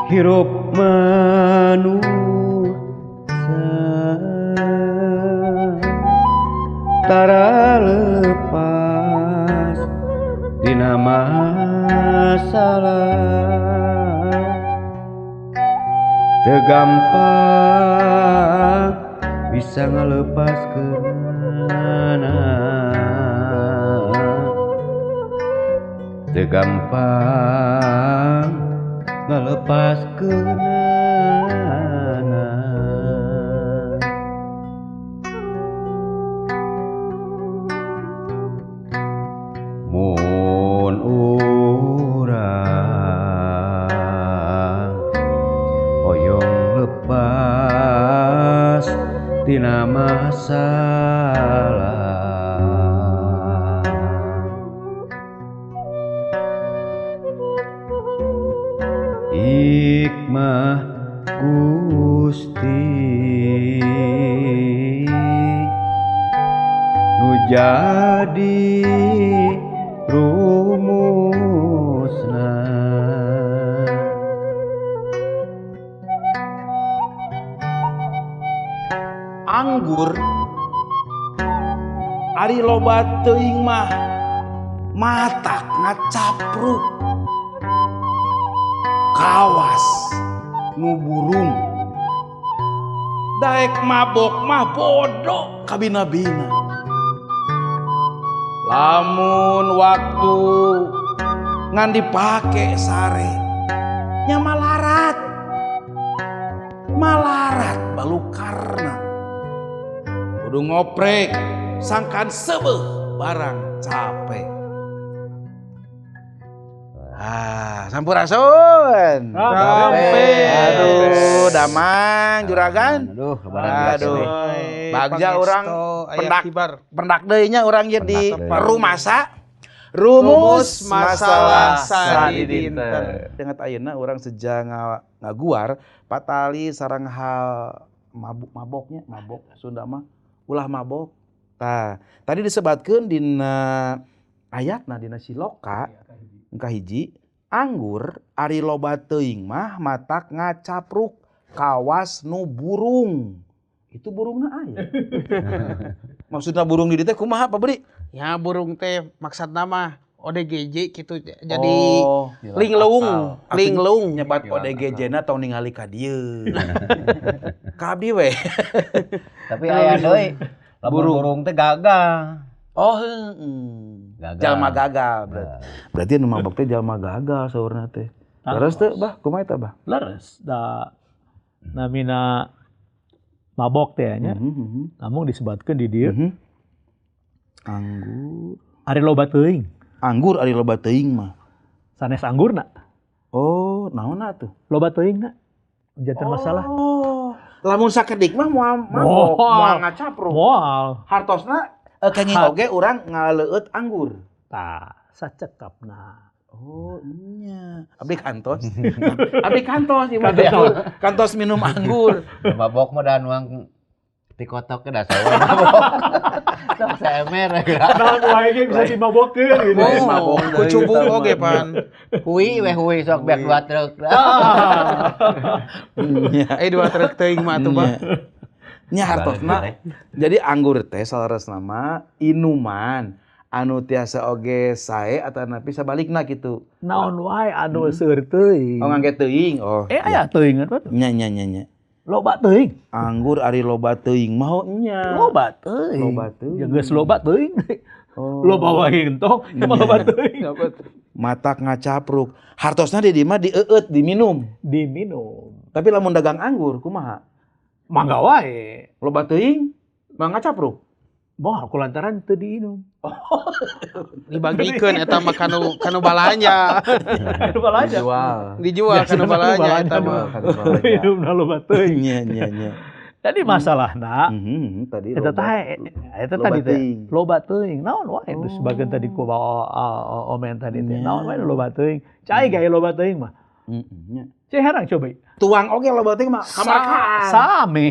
Hirup manusia tara lepas dina masalah teu gampang bisa ngalepaskeunana teu gampang ngalepaskeunana mun urang hoyong lepas tina masalah hikmah Gusti nu jadi rumusna. Anggur ari loba teuing mah matak ngacapruk kawas nu burung daek mabok mah bodoh kabina-bina lamun waktu ngan dipake sare nya malarat malarat balukarna kudu ngoprek sangkan sebeuh barang capek. Ah, sampurasun. Rampe. Aduh, damang juragan. Aduh, lebaran. Aduh. Bagja urang pendak pendak deui nya urang ye di rumasa rumus masalah sadidinten. Dengat ayeuna urang seja ngaguar patali sareng hal mabuk-maboknya, mabok Sunda mah ulah mabok. Tah, tadi disebatkeun dina ayatna dina siloka kahiji anggur ari loba teuing mah matak ngacapruk kawas nu burung. Itu burungna aya. Maksudna burung di dieu teh kumaha Pak Budi? Ya burung teh maksudna mah ODGJ gitu jadi oh, linglung, linglung nyebat ODGJ na tong ningali ka dieu. Ka abdi we. Tapi aya deui burung teh gagal. Oh, gagal. Jalma gagal berarti. Berarti nu mabok teh jalma gagal saurna teh. Leres teu, Bah? Kumaha eta, Bah? Leres. Da namina mabok teh nya. Namun disebatkeun di dieu. Anggur. Ari loba teuing. Anggur ari loba teuing mah. Sanes anggurna. Oh, naonna tuh? Loba teuingna. Janten masalah. Oh. Lamun sakedik mah moal mabok, moal ngacapruk. Moal. Hartosna kenging oge urang ngaleueut anggur. Tah, sacekapna. Oh, nya. Abdi kantos. Abdi kantos ieu mah. Kantos minum anggur. Mabok mah da nuang tikotoknya da sawa mabok. Sok saemer. Naon wae ge bisa dimabokeun gitu. Oh, mabok kucubung oge pan. Hui we hui sok beak dua truk. Dua truk teuing mah atuh, Bang. Nya hartosna. Jadi anggur teh saleresna mah inuman anu tiasa oge sae atanapi sabalikna kitu. Naon wae anu seueur teuing. Oh ngangge teuing. Oh. Aya teuingan pan. Nya nya nya nya. Loba teuing. Anggur ari loba teuing mah nya. Loba teuing. Loba teuing. Ya geus loba teuing. Oh. Loba wae gentong, mah loba teuing. Matak ngacapruk. Hartosna di dieu mah dieueut, diminum. Diminum. Tapi lamun dagang anggur kumaha? Mangga wae. Loba teuing mah ngacapruk. Moal kulantaran teu diinum. Oh. Dibagikeun eta mah kanu balanja. Kanu balanja. Dijual kanu balanja eta mah. Inumna loba teuing. Nya nya nya. Jadi masalahna tadi eta teh eta tadi teh loba teuing. Naon wae itu sebagian tadi ku omen tadi teh. Naon wae loba teuing. Cai gae loba teuing mah. Nya. Cai herang coba. Tuang oge loba teuing mah kamarkaan. Sami.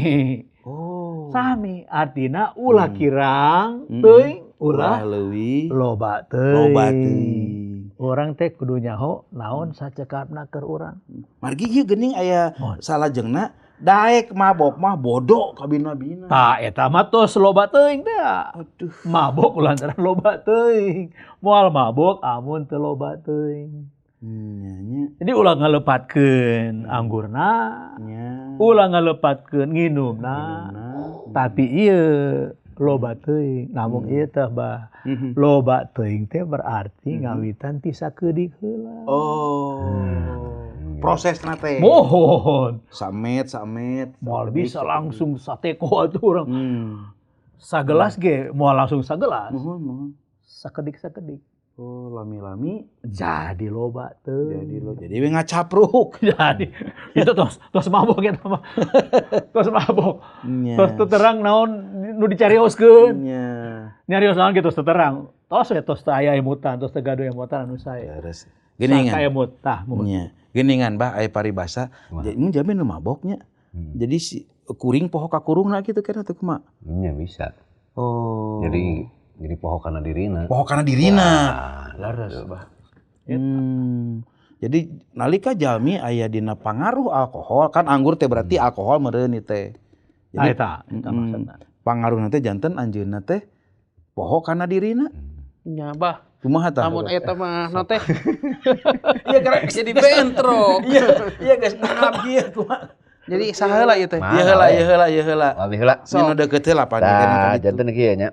Oh. Sami artina ulah kirang teuing ulah leuwih loba teuing. Loba teuing. Urang teh kudu nyaho naon sacekapna keur urang. Margi ieu geuning aya salajengna daek mabok mah bodoh kabina-bina. Tah eta mah tos loba teuing teh. Aduh. Mabok lantaran loba teuing. Moal mabok amun teu loba teuing. Nya. Jadi ulah ngalepatkeun anggurna, ulah ngalepatkeun nginumna. Tapi ieu loba teuing, namun ieu teh bah. Loba teuing teh berarti ngawitan ti sakeudik heula. Oh. Prosesna teh. Mohon. Samet. Moal bisa langsung sateko atuh urang. Sagelas ge moal langsung sagelas. Mohon. Sakedik-sakedik. Oh, lami-lami jadi loba teuing. Jadi we ngacapruk. Jadi itu tos mabok eta mah. Tos mabok. Tos terang naon nu dicarioskeun. Nya. Nyarios naon gitu terang. Tos we tos teu aya emutan, tos teu gaduh emutan anu sae. Terus geuningan. Saka emut tah mun. Nya. Geuningan bah aya paribasa. Mun jamin nu maboknya. Jadi si kuring poho ka kurungna kitu kan atuh kumaha? Nya bisa. Oh. Jadi poho kana dirina. Poho kana dirina. Leres bah. Jadi nalika jalmi aya dina pangaruh alkohol kan anggur teh berarti alkohol meureun ieu teh. Jadi eta maksudna. Pangaruhna teh janten anjeunna teh poho kana dirina. Nya bah. Kumaha tah? Lamun eta mah no teh. Iya karena jadi bentrok. Iya geus mangap kieu kumaha. Jadi saha heula ieu teh? Ieu heula. Abi heula. Nya nu deukeut heula pan tah janten kieu nya.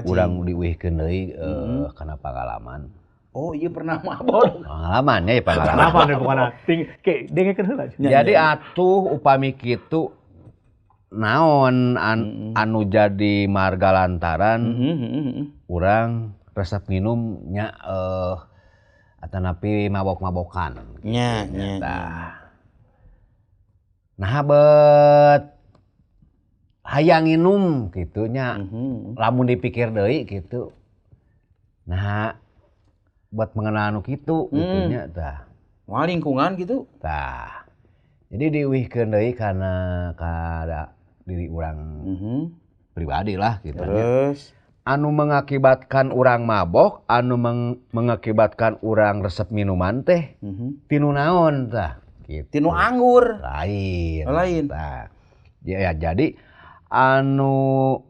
Urang diuihkeun deui kana pangalaman. Oh, iya pernah mabok. Pengalamannya ya pengalaman. Kenapa nih bukan ting ke dengekeun heula. Jadi atuh upami kitu naon anu jadi marga lantaran urang resep minum nya atanapi mabok-mabokan. Nya. Nah bet hayang nginum kitu nya. Lamun dipikir deui kitu. Nah buat mengenal anu kitu kitu nya tah. Moal lingkungan kitu. Tah. Jadi diuihkeun deui kana ka diri urang pribadi lah kitu nya. Terus anu mengakibatkan urang mabok, anu mengakibatkan urang resep minuman teh tinu naon tah. Gitu. Tinu anggur. Lain. Nah, ya jadi anu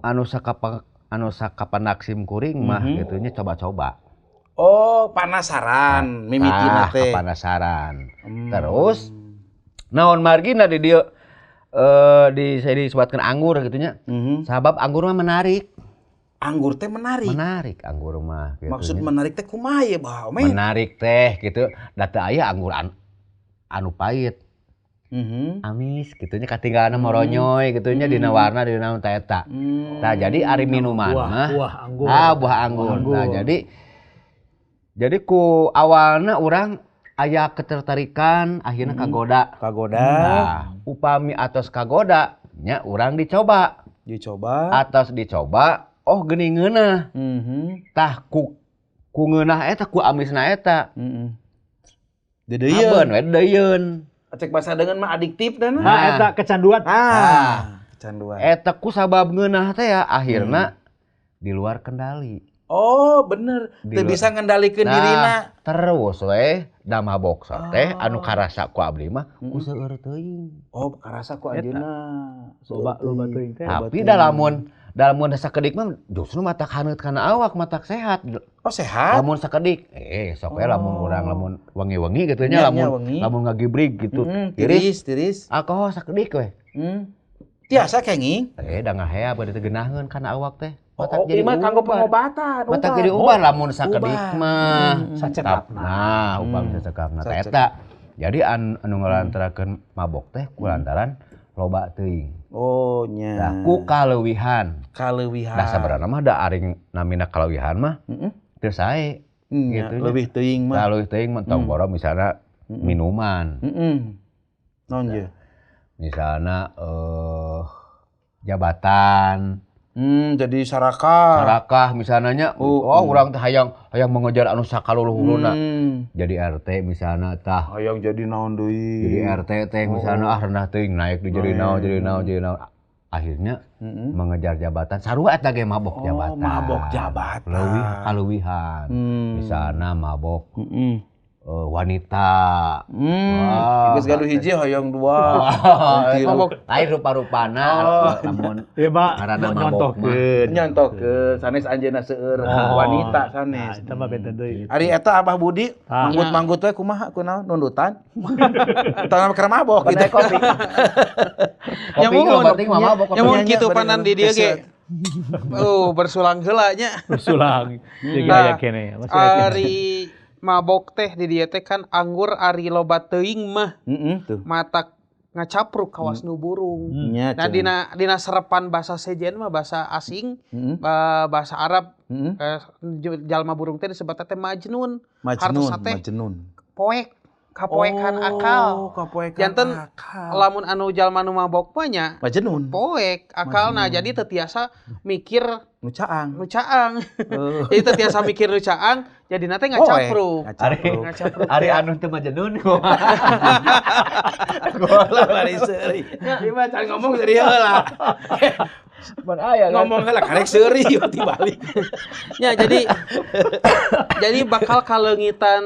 sakapandak sim kuring mah gitunya coba-coba. Oh, panasaran mimitina teh. Panasaran. Terus naon margina di dieu di saya disebutkan anggur gitunya. Sabab anggur mah menarik. Anggur teh menarik. Menarik anggur mah gitunya. Maksud menarik teh kumaha ya, bah? Menarik teh gitu. Da teu aya anggur anu pahit. Amis gitunya katinggalana moronyoy gitunya dina warna dina naon teh eta. Tah jadi ari minuman mah buah anggur. Ah, buah anggur. Tah jadi ku awalna urang aya ketertarikan akhirna kagoda. Kagoda. Nah, upami atos kagoda nya urang dicoba. Dicoba. Atos dicoba, oh geuning ngeunah. Tah ku ngeunah eta ku amisna eta. Dedeyeun. Abeun we dedeyeun. Cek bahasa dengan mah adiktif dan. Nah, eta kecanduan. Ah, kecanduan. Eta ku sabab ngeunah teh ya akhirna di luar kendali. Oh, bener. Teu bisa ngendalikeun dirina. Terus we da mabok teh anu karasa ku abdi mah ku seueur teuing. Oh, karasa ku anjeunna. Loba teuing teh. Tapi da lamun sakedik mah justru matak haneut kana awak, matak sehat. Oh, sehat. Lamun sakedik, sok we lamun urang lamun wengi-wengi kitu nya lamun ngagibrig gitu. Tiris. Alkohol sakedik we. Tiasa kenging. Da ngahea bade teu geunaheun kana awak teh. Matak jadi mah kanggo pengobatan. Matak jadi ubah lamun sakedik mah. Sacekapna. Nah, upami sacekapna teh eta. Jadi anu ngalantarakeun mabok teh kulantaran loba teuing. Oh nya. Nah, ku kaleuwihan. Kaleuwihan. Nah, sabarana mah da aring namina kaleuwihan mah teu sae. Gitu. Leuwih teuing mah. Leuwih teuing mah tong boro misalna minuman. Naon je? Misalna jabatan. Jadi sarakah. Sarakah misalnya, oh urang teh hayang mengejar anu sakaluluhurna. Jadi RT misalnya tah. Hayang jadi naon deui. Jadi RT teh misalnya rendah teuing naik di jadi naon, jadi naon, jadi naon. Akhirnya mengejar jabatan sarua eta ge mabok jabatan. Mabok jabatan. Leuwih kaleuwihan. Misalna mabok wanita. Geus gaduh hiji hoyong dua. Mabok lain rupa-rupana lamun ieu mah nyontokeun. Nyontokeun sanes anjeunna seueur wanita sanes. Eta mah benten deui. Ari eta Abah Budi manggut-manggut we kumaha kunaon nundutan. Tah keur mabok gitu. Kopi. Kopi mah mabok. Nyamun kitu panan di dieu ge. Oh, bersulang heula nya. Bersulang. Jadi aya keneh. Ari mabok teh di dieu teh kan anggur ari loba teuing mah. Tuh. Matak ngacapruk kawas nu burung. Nah dina serepan bahasa sejen mah bahasa asing, bahasa Arab, jalma burung teh disebutna teh majnun. Majnun, majnun. Poek, kapoekan akal. Kapoekan janten akal. Lamun anu jalma nu mabok mah nya majnun. Poek akalna jadi teu tiasa mikir nu caang. Nu caang. Jadi teu tiasa mikir nu caang, jadina teh ngacapruk. Ari anu teu majnun. Gola bari seuri. Ieu mah can ngomong seuri heula. Mun aya ngomong heula karek seuri tibalik. Ya jadi bakal kaleungitan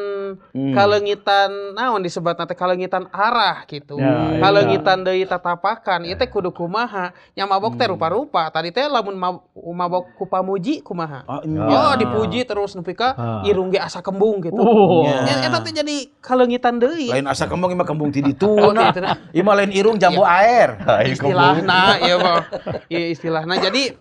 kaleungitan naon disebutna teh kaleungitan arah gitu. Ya, kaleungitan deui tatapakan ieu teh kudu kumaha. Nya mabok teh rupa-rupa. Tadi teh lamun mabok ku pamuji kumaha. Oh, dipuji terus nepi ka irung ge asa kembung gitu. Nya eta teh jadi kaleungitan deui. Lain asa kembung ieu mah kembung ti ditu. Ieu mah lain irung jambu air. Istilahna ieu mah. Ieu istilahna jadi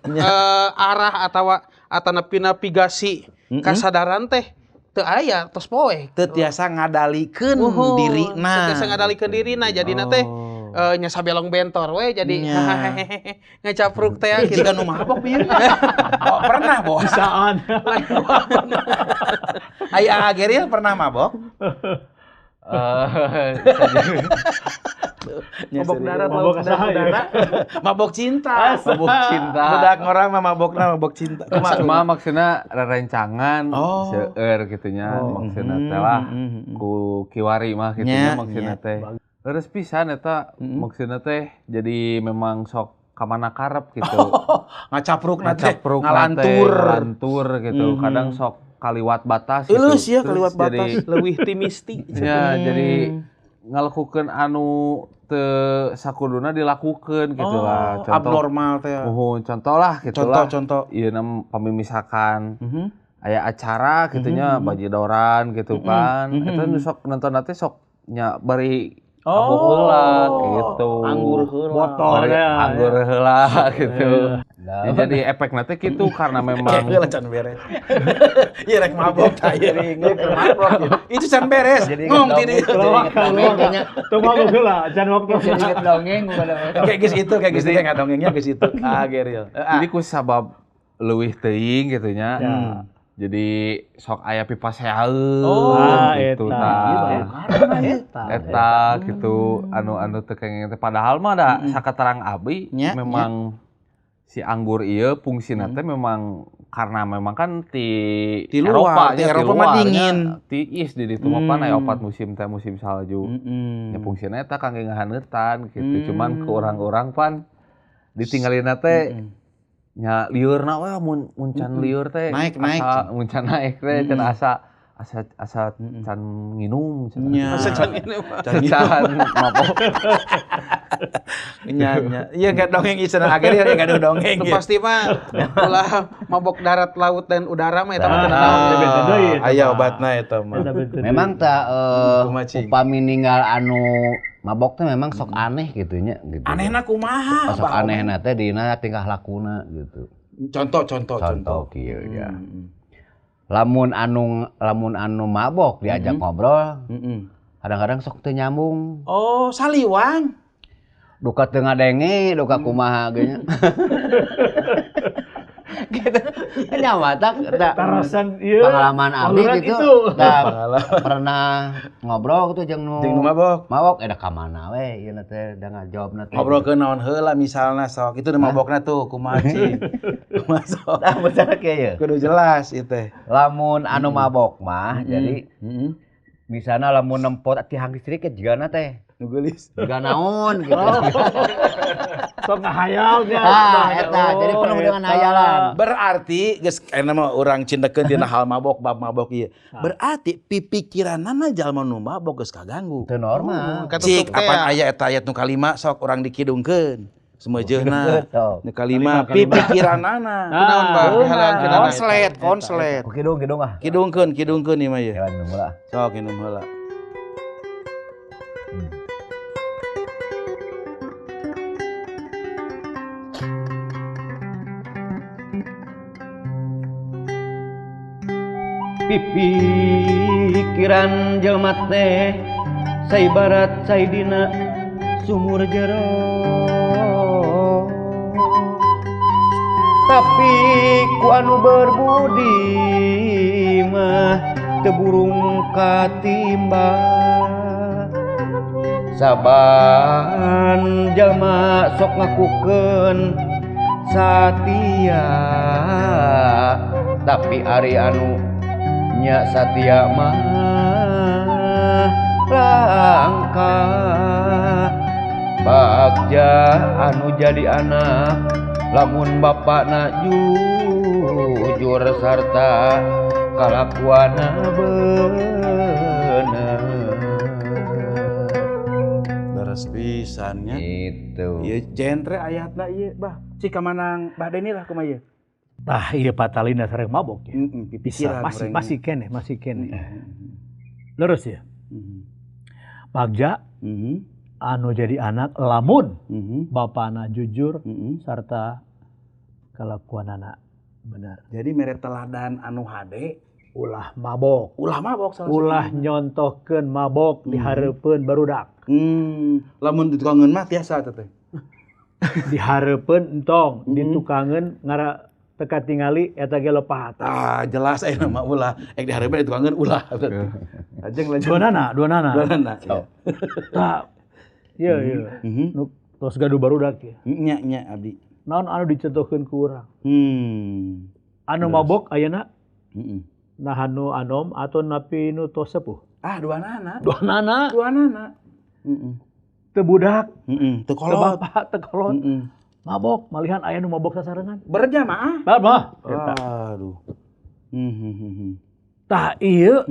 arah atawa atanapi navigasi kasadaran teh teu aya tos poek. Teu tiasa ngadalikeun dirina. Teu tiasa ngadalikeun dirina jadina teh nya sabelong bentor we jadi ngacapruk teh kitu. Jiga nu mabok pieu? Oh, pernah boh. Bisaan. Aya Geril pernah mabok? Mabok darat, mabok udara, mabok cinta, mabok cinta. Budak ngorang mah mabokna mabok cinta. Kumaha maksudna rerencangan seueur kitu nya maksudna teh lah ku kiwari mah kitu nya maksudna teh. Leres pisan eta maksudna teh jadi memang sok kamana karep gitu. Ngacaprukna teh, ngalantur gitu. Kadang sok kaliwat batas gitu. Euleuh sia kaliwat batas. Leuwih ti mistik. Ya, jadi ngalakukeun anu teu sakuduna dilakukeun gitu lah. Contoh abnormal teh. Muhun, contoh lah gitu lah. Contoh-contoh. Ieu pami misalkan aya acara gitu nya bajidoran gitu kan. Eta nu sok nonton teh sok nya bari mabok heula gitu. Anggur heula. Botol anggur heula gitu. Ya, jadi efek nanti gitu karena memang heula can beres. Ieu rek mabok tah ieu mabok. Itu can beres. Ngong ti dieu. Teu mabok heula can waktu. Jadi inget dongeng kayak geus itu, kayak geus itu ngadongengnya geus itu. Ah geril. Jadi ku sabab leuwih teuing gitu nya. Jadi sok aya pipaseaeun gitu tah. Eta gitu anu teu kenging teh padahal mah da sakaterang abi memang si anggur ieu fungsina teh memang karena memang kan ti Eropa di Eropa mah dingin. Tiis di ditu mah pan aya opat musim teh musim salju. Nya fungsina eta kangge ngahaneutan gitu. Cuman ke urang-urang pan ditinggalina teh nya liurna we mun can liur teh naik mun can naik teh can asa can nginum asa can nginum can mabok nya ieu enggak dongeng ieu cenah akhirnya enggak ada dongeng pasti mah ulah mabok darat laut dan udara mah eta mah teu naon aya obatna eta mah memang tah upami ninggal anu mabok teh memang sok aneh gitu nya gitu. Anehna kumaha? Sok anehna teh dina tingkah lakuna gitu. Contoh kieu ya. Lamun anu mabok diajak ngobrol, kadang-kadang sok teu nyambung. Oh, saliwang. Duka teu ngadenge, duka kumaha ge nya. Gitu. Nya matak tarasan ieu pengalaman abdi gitu. Pernah ngobrol gitu jeung nu mabok. Mabok eta ka mana we ieu teh da ngajawabna teh. Ngobrolkeun naon heula misalna sok itu nu mabokna tuh kumaha cing. Kumaha sok. Tah misalna kieu ye. Kudu jelas ieu teh. Lamun anu mabok mah jadi Misalna lamun nempot tihang listrik jigana teh. Nu geulis. Jiga naon gitu. Sok ngahayal nya. Ah, eta jadi penuh dengan hayalan. Berarti geus ayeuna mah urang cindekeun dina hal mabok bab mabok ieu. Berarti pipikiranana jalma nu mabok geus kaganggu. Teu normal. Cik apan aya eta ayat nu kalima sok urang dikidungkeun. Semejeuna nu kalima pipikiranana. Kunaon Bah? Konslet, konslet. Kidung kidung ah. Kidungkeun, kidungkeun ieu mah ieu. Ya minum heula. Sok minum heula. Pipikiran jelma teh saibarat saidina sumur jero, tapi ku anu berbudi mah teu burung katimba. Saban jelma sok ngakukeun satia, tapi ari anu nya satia mah langka. Bagja anu jadi anak lamun bapakna jujur sarta kalakuanna bener. Leres pisan nya. Itu. Ieu genre ayatna ieu, Bah. Cik kamanang Bah Deni lah kumaha ieu. Tah ieu patalina sareng mabok ya. Bisa masih keneh, masih keneh. Leres ya. Bagja anu jadi anak lamun bapana jujur sarta kalakuanana bener. Jadi mere teladan anu hade ulah mabok. Ulah mabok salah. Ulah nyontohkeun mabok dihareupeun barudak. Lamun ditukangeun mah tiasa teh. Dihareupeun entong, ditukangeun ngara teka tingali eta ge lepat. Ah, jelas ayeuna mah ulah. Ek dihareupeun ditukangeun ulah. Ajeng lanjut. Duanana. Duanana. Tah. Ieu ieu. Nu tos gaduh barudak ya. Nya nya abdi. Naon anu dicontohkeun ku urang? Anu mabok ayeuna? Nah anu anom atau napi nu tos sepuh? Ah, duanana. Duanana. Duanana. Teu budak. Teu kolot. Teu bapak, teu kolot. Mabok, malihan aya nu mabok sasarengan. Berjamaah. Mah. Aduh. Tah ieu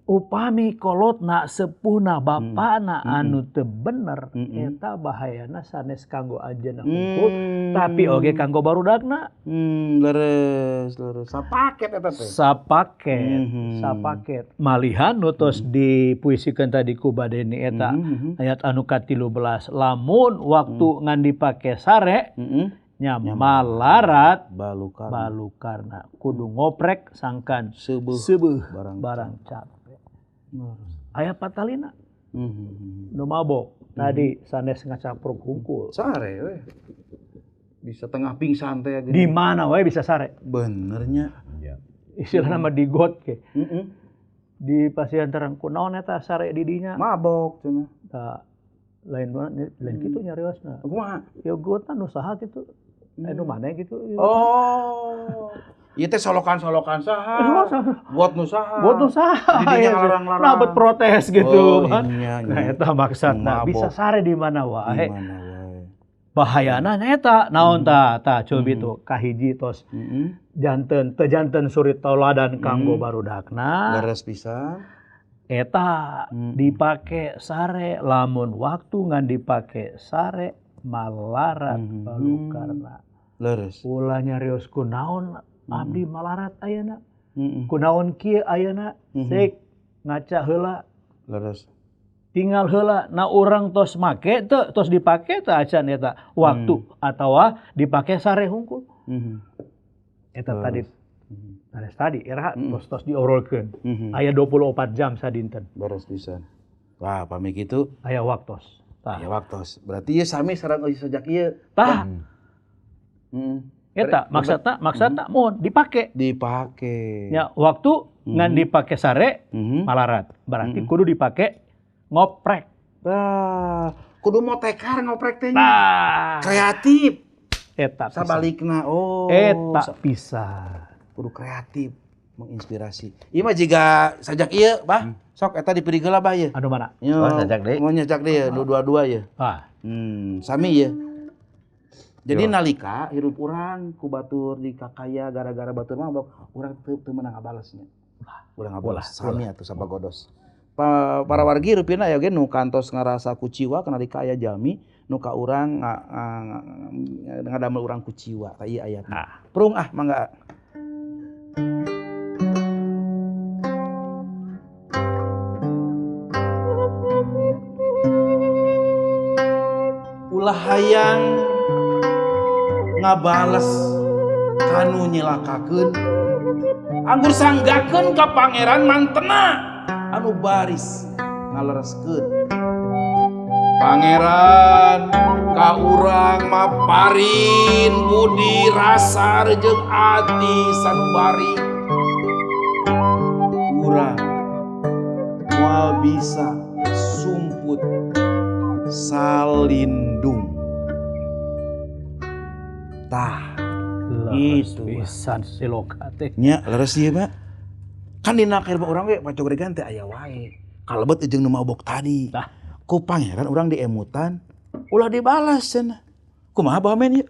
upami kolotna sepuhna bapana anu teu bener eta bahayana sanes kanggo anjeunna hungkul tapi oge kanggo barudakna. Leres leres. Sapaket eta teh. Sapaket, sapaket. Malihan nu tos dipuisikeun tadi ku Badeni eta ayat anu ka-13 lamun waktu ngan dipake sare nya malarat balukarna kudu ngoprek sangkan seubeuh barang capek. Aya patalina nu mabok tadi sanes ngacapruk hungkul. Sare we. Bisa tengah pingsan teh gini. Di mana we bisa sare? Benernya. Istilahna mah di got ke. Di pasian terang kunaon eta sare di dinya? Mabok cenah. Tah lain lain kitu nyariosna. Kumaha? Ya gotna nu saha kitu. Nu mana gitu. Oh. Ieu teh solokan-solokan saha. Buat nu saha. Buat nu saha. Didinya larang-larang. Nah, bet protes gitu kan. Iya, nah eta maksudna bisa sare di mana wae. Di mana wae. Bahayana eta naon tah tah cobi tuh kahiji tos. Janten teu janten suri tauladan kanggo barudakna. Leres pisan. Eta dipake sare lamun waktu ngan dipake sare malarat balukarna. Leres. Ulah nyarios kunaon abdi malarat ayeuna. Kunaon kieu ayeuna sik ngaca heula. Leres. Tinggal heula na urang tos make teu tos dipake teu acan eta waktu atawa dipake sare hungkul. Eta tadi tadi tadi era tos diobrolkeun. Aya 24 jam sadinten. Leres pisan. Wah, pami kitu aya waktos. Tah. Aya waktos. Berarti ieu sami sareng sejak ieu. Tah. Eta maksudna mohon dipake. Dipake. Ya, waktu ngan dipake sare malarat. Berarti kudu dipake ngoprek. Tah, kudu motekar ngoprek teh nya. Kreatif. Eta sabalikna. Oh. Eta pisan. Kudu kreatif. Menginspirasi. Ieu mah jiga sajak ieu, Bah. Sok eta dipirih heula Bah ieu. Anu mana? Oh, sajak deui. Mau nyajak deui nu dua-dua ieu. Ah. Sami ieu. Jadi nalika hirup urang ku batur di kakaya gara-gara batur mabok, urang teu meunang ngabalesnya. Urang ngabalas sami atuh sabagodos. Para wargi rupina aya ge nu kantos ngarasa kuciwa nalika aya jalmi nu ka urang ngadamel urang kuciwa tah ieu ayatna. Prung ah mangga. Ulah hayang ngabales kanu nyilakakeun anggur sanggakeun ka pangeran mantena anu baris ngalereskeun pangeran ka urang maparin budi rasa jeung ati sanubari urang moal bisa sumput salindung. Tah itu pisan siloka teh nya leres ieu Pak. Kan dina keur urang ge pacogregan teh aya wae. Kalebet jeung nu mabok tadi. Tah. Ku pangeran urang diemutan ulah dibalas cenah. Kumaha Bah Men ieu?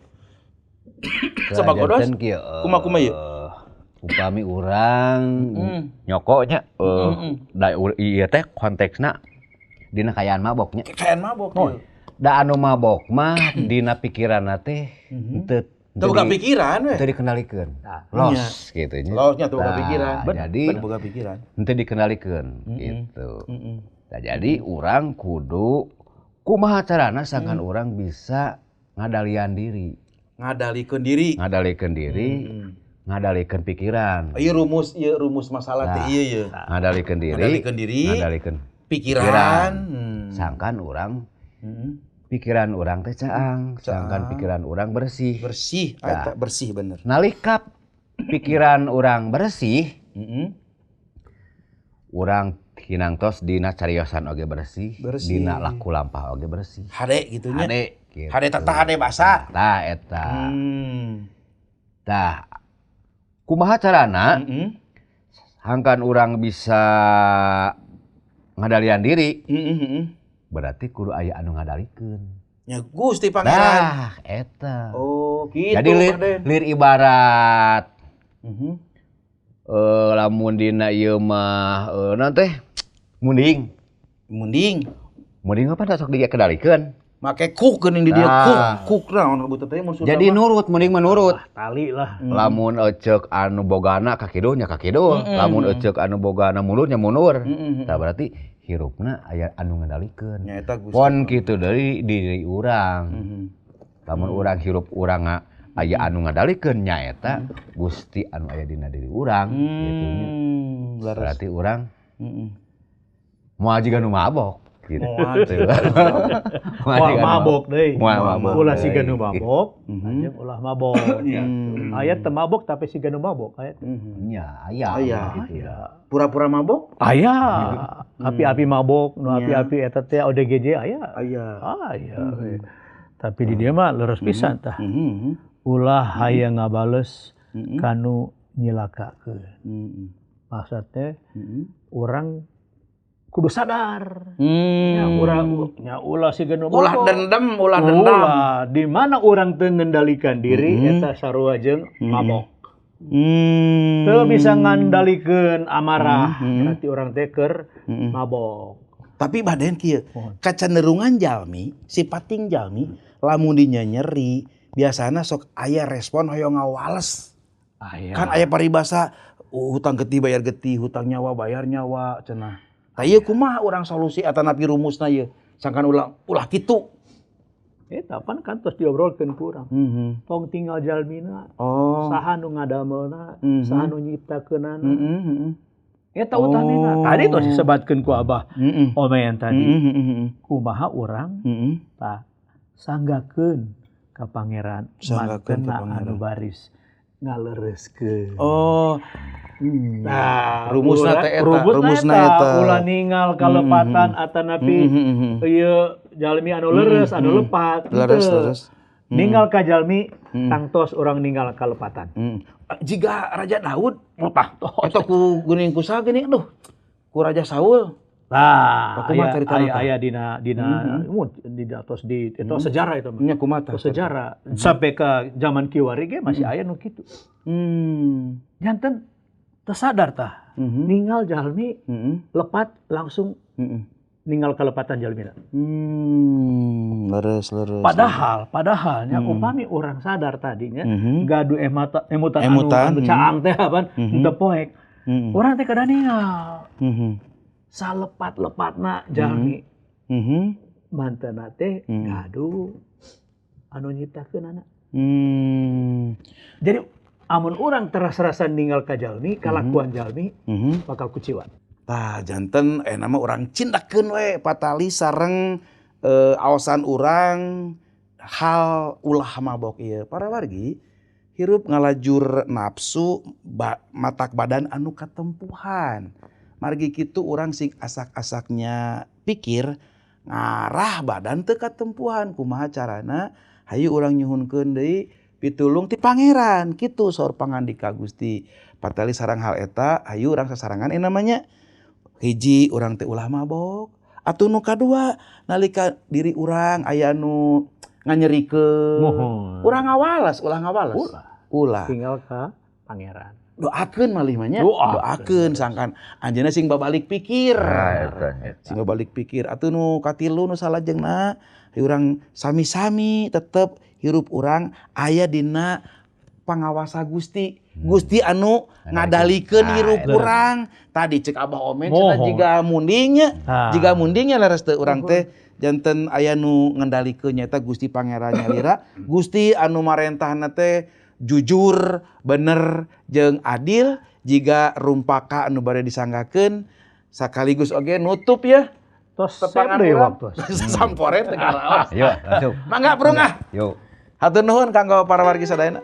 Sabagodos. Kumaha ieu? Upami urang nyoko nya da ieu teh konteksna dina kayaan mabok nya. Kayaan mabok. Oh. Da anu mabok mah dina pikiranna teh teu boga pikiran we. Teu dikendalikeun. Los gitu nya. Losnya teu boga pikiran. Jadi boga pikiran. Henteu dikendalikeun gitu. Nah, jadi urang kudu kumaha carana sangkan urang bisa ngadalian diri. Ngadalikeun diri. Ngadalikeun diri. Ngadalikeun pikiran. Ieu rumus masalah teh ieu ye. Ngadalikeun diri. Ngadalikeun diri. Ngadalikeun pikiran. Sangkan urang pikiran urang teh caang, sangkan pikiran urang bersih. Bersih, nah, bersih bener. Nalika pikiran urang bersih, urang hinangtos dina cariosan oge bersih, dina laku lampah oge bersih. Hade gitu nya. Hade gitu. Hade tata hade basa. Tah eta. Tah kumaha carana? Hangkan urang bisa ngadalian diri. Berarti kudu aya anu ngadalikeun. Nya Gusti Pangeran. Nah, eta. Oh, gitu. Jadi lir ibarat. Lamun dina ieu mah naon teh? Munding. Munding. Munding apa sok dikendalikeun? Make kuk geuning di dieu kuk naon kabut teh mun Sunda. Jadi nurut, munding menurut. Tali lah. Lamun eceuk anu bogana ka kidul nya ka kidul, lamun eceuk anu bogana mundur nya mundur. Tah berarti hirupna aya anu ngendalikeun. Pon kitu deui diri urang. Lamun urang hirup urang aya anu ngadalikeun nyaeta Gusti anu aya dina diri urang gitu nya. Berarti urang moal jiga nu mabok gitu. Moal mabok deui. Ulah siga nu mabok, anjeun ulah mabok. Aya teu mabok tapi siga nu mabok aya. Nya aya gitu. Pura-pura mabok? Aya. Api-api mabok, nu api-api eta teh ODGJ aya. Aya. Aya. Tapi di dieu mah leres pisan tah. Ulah hayang ngabales kanu nyilakakeun. Maksud teh urang kudu sadar. Ya urang nya ulah siga nu mabok. Ulah dendam, ulah dendam. Ulah di mana urang teu ngendalikan diri eta sarua jeung mabok. Teu bisa ngandalikeun amarah, berarti urang teh keur mabok. Tapi badan kieu, kacenderungan jalmi, sipating jalmi lamun dinya nyeri, biasana sok aya respon hoyong ngawales. Aya. Kan aya paribasa hutang getih bayar getih, hutang nyawa bayar nyawa cenah. Tah ieu kumaha urang solusi atanapi rumusna ieu? Sangkan ulah kitu. Eta pan kantos diobrolkeun ku urang. Tong tinggal jalmina. Oh. Saha nu ngadamelna, saha nu nyiptakeunana. Eta utamina. Tadi tos disebatkeun ku Abah Omen tadi. Kumaha urang tah sanggakeun ka pangeran mantena anu baris ngalereskeun. Oh. Nah, rumusna teh eta, rumusna eta. Ulah ningal kalepatan atanapi ieu jalmi anu leres, anu lepat. Leres, leres. Ninggal ka jalmi tangtos urang ninggal kalepatan. Jika Raja Daud eta ku geuning kusaha geuning aduh ku Raja Saul. Nah, aya dina dina di atos di itu sejarah itu mah. Nya kumaha sejarah sampai ke zaman kiwari ge masih aya nu kitu. Janten teu sadar tah. Ninggal jalmi lepat langsung ninggal kalepatan jalmina. Leres leres. Padahal nya upami urang sadar tadinya gaduh emutan anu caang teh apaan teu poek. Urang teh kada ninggal. Salepat-lepatna jalmi. Mantena teh gaduh anu nyiptakeun anak. Jadi amun urang teras-rasan ninggal ka jalmi, kalakuan jalmi bakal kuciwa. Tah janten nama urang cindakeun we patali sareng aosan urang hal ulah mabok ieu. Para wargi hirup ngalajur nafsu matak badan anu katempuhan. Margi kitu urang sing asak-asaknya pikir ngarah badan teu katempuhan kumaha carana hayu urang nyuhunkeun deui pitulung ti pangeran kitu saur pangandika Gusti. Patali sareng hal eta hayu urang sasarangan namanya hiji urang teh ulah mabok atuh nu kadua nalika diri urang aya nu nganyerikeun urang ngawales ulah ngawales ulah tinggal ka pangeran. Doakeun malih mah nya, doakeun sangkan anjeunna sing babalik pikir. Sing babalik pikir atuh nu katilu nu salajengna urang sami-sami tetep hirup urang aya dina pangawasa Gusti. Gusti anu ngadalikeun hirup urang. Tadi cek Abah Omen cenah jiga mundingnya, jiga mundingnya leres teu urang teh janten aya nu ngendalikeun nyaeta Gusti Pangeran nyalira, Gusti anu marentahna teh jujur, bener, jeung adil, jiga rumpaka anu bade disanggakeun sakaligus oge nutup ya. Tos tepangan urang. Sampore teu karaos. Yuk, langsung. Mangga prung ah. Yuk. Hatur nuhun kanggo para wargi sadayana.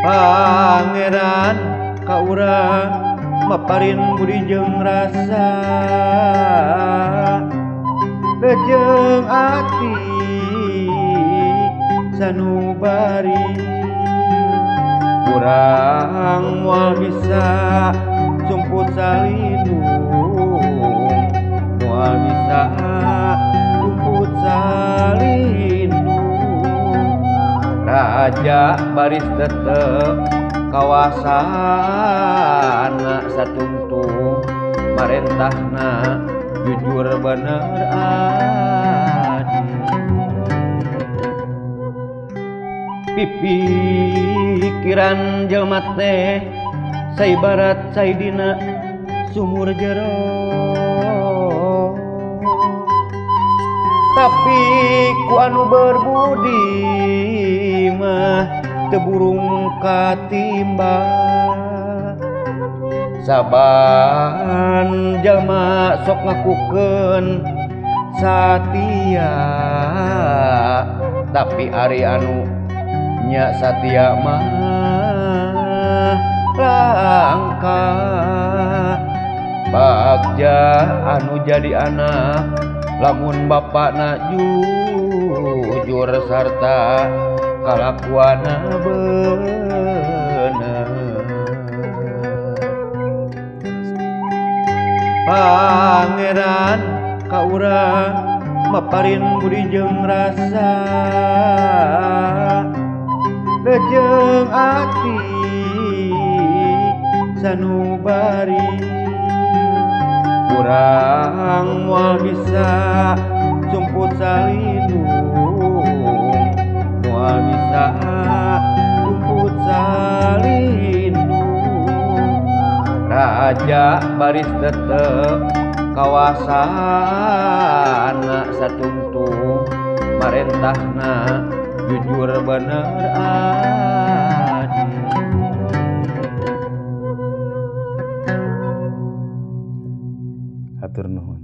Pangeran ka urang maparin budi jeung rasa lejeng ati sanubari urang moal bisa sumput salindung moal bisa sumput salindung raja baris tetep kawasana satungtung marentahna jujur bener adil pipikiran jelma teh saibarat saidina sumur jero tapi ku anu berbudi mah teu burung katimba saban jalma sok ngakukeun satia tapi ari anu nya satia mah langka bagja anu jadi anak lamun bapakna jujur sarta kalakuanna bener. Pangeran ka urang maparin budi jeung rasa lejeng ati sanubari urang moal bisa sumput salindung moal bisa sumput salindung raja baris tetep kawasana satungtung marentahna jujur bener adil. Hatur nuhun.